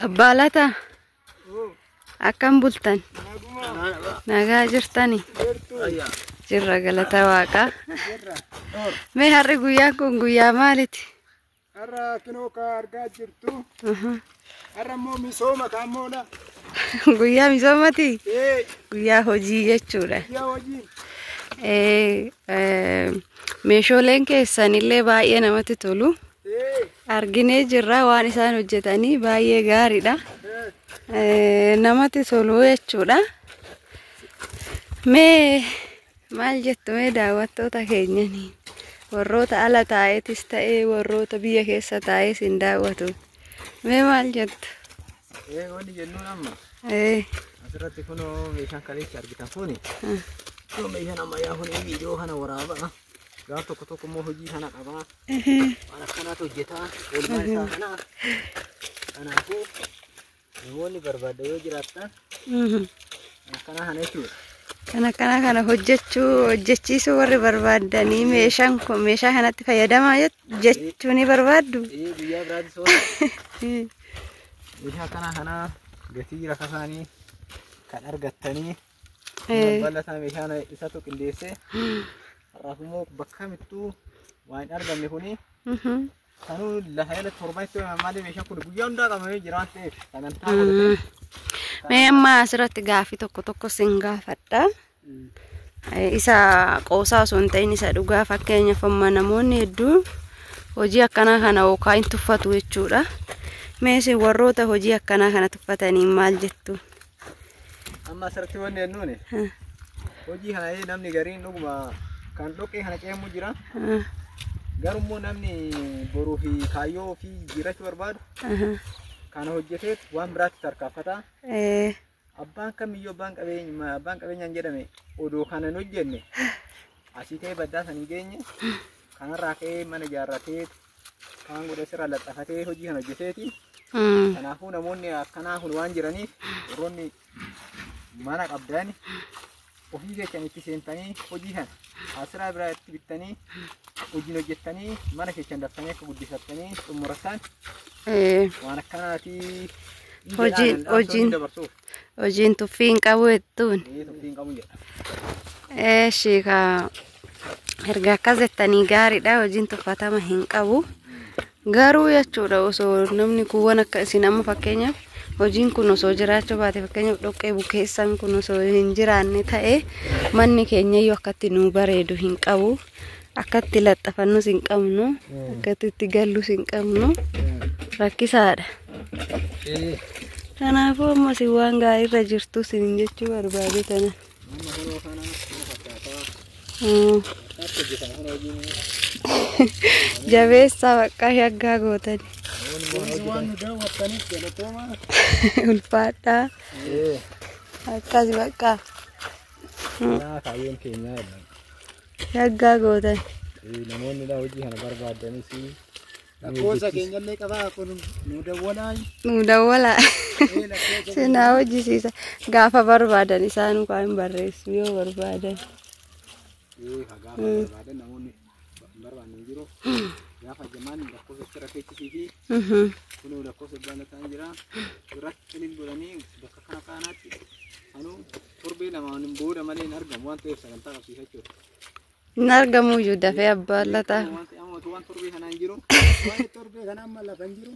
Abbaa Lataa akkam bultan? Nagaa jirtani? Jirra galata waaqaa. Mee har'i guyyaan kun guyyaa maaliti? Har'a kinoo ka argaa jirtu. Har'a immoo misooma kaammoodha. Guyyaa misoomati? Guyyaa hojii jechuudha. Guyyaa hojii. Meeshaaleen keessanillee baay'ee namatti tolu. Arginee jirra waan isaan hojjetanii baay'ee gaariidha. Namatti tolu jechuudha. Mee maal jettu mee daawwattoota keenyanii? Warroota ala taa'eetis ta'ee warroota biyya keessa taa'ees hin daawwatu. Mee maal jettu? Wanni jennuun amma asirratti kunoo meeshaan kaleessa argitan kuni kunoo meeshaan ammayyaa kun viidiyoo kana waraabaa. Gaaf tokko tokko immoo hojii kana qabaa. Waan akkanaatu hojjetaa. Oolmaan isaa kana. Kanaafuu namoonni barbaaddan yoo jiraattan akkanaa kana jechuudha. Kan akkanaa kana hojjechuu hojjechiisuu warri barbaadanii meeshaan kun meeshaa kanatti fayyadamaa jechuu ni barbaaddu. Guyyaa biraatis yoo meeshaa akkanaa kana gatii rakasaanii kan argattanii bal'ataa meeshaan isatu qindeessee har'aaf immoo bakka kamittuu waan hin argamne kuni kanuu lafa jala torbanitti malee meeshaan kun guyyaa hundaa qabamee jira waan ta'eef sagantaa godhatee. Mee amma asirratti gaaffii tokko tokko sin gaafadha. Isa qoosaa osoo hin ta'in isa dhugaa fakkeenyaaf amma namoonni hedduun hojii akkanaa kana yookaan hin tuffatu jechuudha. Mee isin warroota hojii akkanaa kana tuffatanii maal jettu? Amma asirratti wanni jennuun hojii kana namni gariin dhuguma kan dhoqqee kana ceemu jira. Garuu namni boruu fi kaayyoo ofii jiraachuu barbaadu kana hojjetee waan biraatti tarkaanfata. Abbaan kamiyyuu abbaan qabeenyaan jedhame odoo kana hin hojjenne asii ka'ee baddaa san hin geenye kanarraa ka'ee mana ijaarratee kaan godhee sirraa laxafatee hojii kana hojjeteeti. Kanaafuu namoonni akkanaa kun waan jiraniif warroonni mana qabdan ofii keessan itti seentanii hojii kana asiraa biraa itti bittanii hojiin hojjettanii mana keessan daftanii akka guddifattanii xumurattan waan akkanaati. Hojiin tuffii hin qabu jettuun. Tuffii hin qabu jedha. Eeshi ka erga akkas jettanii gaariidha hojiin tuffatama hin qabu. Garuu jechuudha osoo namni kuuwwan akka isin amma fakkeenyaaf hojiin kun osoo jiraachuu baate fakkeenyaaf dhoqqee bukeessan kun osoo hin jiraanne ta'e manni keenya iyyuu akkatti nu bareedu hin qabu. Akkatti laxxafannus hin qabnu, akkatti itti gallus hin qabnu. Rakkisaadha. Kanaafuu amma isin waan gaariirra jirtu isin jechuu barbaade tana. Jabeessaa bakka shaggaa gootani. Ulfaadhaa. Akkas bakka. Kaayyoon keenyaa Shaggaa gootan. Namoonni hojii kana barbaadanis Lakkoofsa keenyallee qabaa kun nu dawwalaa. Nu dawwalaa. Sinaa hojjisiisa. Gaafa barbaadan isaan waan barreessu yoo barbaadan. Gaafa barbaadan namoonni barbaadan jiru. Gaafa jamaan lakkoofsa achirra keessisii fi kunoo lakkoofsa baalataan jira. Irratti ilil godhanii bakka kana kaanaatti anuu torbee lamaan booda malee hin argamu waan ta'eef sagantaa qabsiisa jechuudha. Hin argamu iyyuu dafee abbaan lataa. Waan torbee kanaa hin jiru. Waan torbee kana amma lafa hin jiru.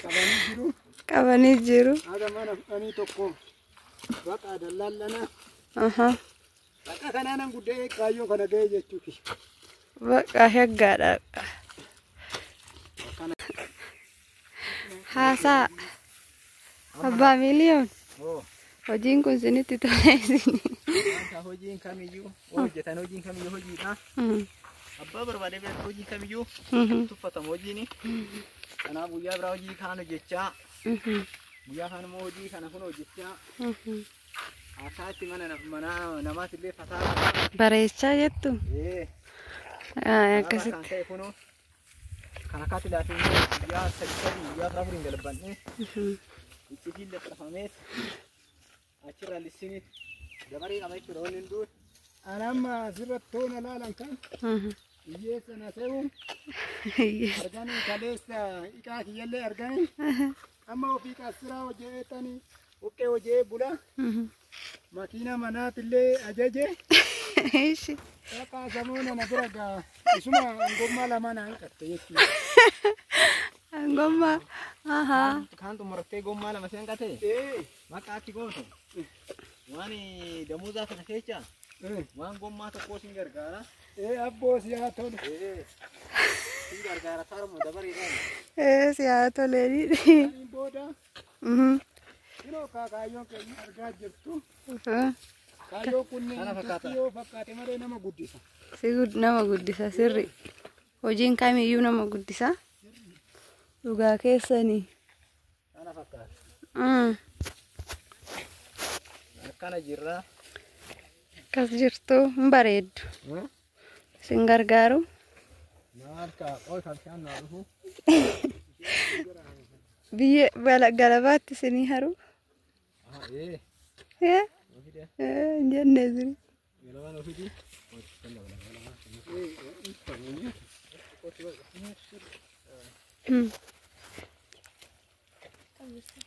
Qabanii jiru. Qabanii jiru. Haga mana fudhanii tokko baqa dallaallanaa. Bakka kanaan guddee kaayyoo kana ga'e jechuuti. Bakka shaggaadha. Haasaa. Abbaa miiliyoon. Hojiin kun isinitti tolee isin. Hojiin kamiyyuu hojjetan hojiin kamiyyuu hojiidha. Abbaa barbaadee biratti hojii kamiyyuu tuffatama hojiin. Kanaaf guyyaa biraa hojii kaan hojjechaa. Guyyaa kaan immoo hojii kana kun hojjechaa. Akkaatti mana namaas illee fataa. Bareechaa jettu? Akkasitti. Kan akkaatti laafee guyyaa sadii guyyaa afur hin galbanne. Iccitiin laxafamees achirra lissini dabaree qaba jechuudha wanni hunduu. Ani amma asirratti toona laalan kan hiyyeessa na se'u arganii kaleessa iqaa kiyyallee arganii Amma ofii qassiraa hojjetanii buqqee hojii bula. Makiina manaatillee ajaje. Ishi. Bakka samoona na bira gaa isuma gommaa lama naan qatte jechuudha. Gommaa. Ahaa. Kaan xumurattee gommaa lama seen qatee Ee. maqaatti gootu waan damuuzaa kana keessa waan gommaa tokkoo sin gargaara. Ee abboo si haa tolu. Ee sin gargaara taaruma dabareedhaan. Ee si haa toleeni. Saniin booda yeroo kaayyoon keenya argaa jirtu kaayyoon kunneen Kana fakkaata. yoo fakkaate malee nama guddisa. Si nama guddisa sirri. Hojiin kamiyyuu nama guddisa. Dhugaa keessanii. Kana fakkaata. Akkana jirra. Akkas jirtu hin bareeddu. Isin gargaaru. Maal kaa qoy kan bishaan naa dhufu. Biyya galabaatti isinii haru. Ee. Ee Ofidee. hin jenne isin. Galabaan ofidii.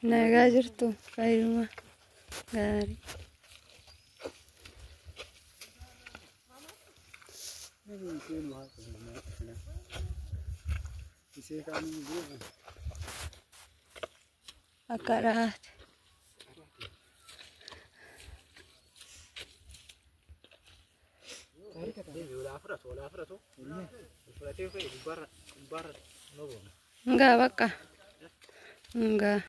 Nagaa jirtu fayyuma gaarii. Isee kaanii jiru. Akka dhahaate. Ngaa bakka. Ngaa.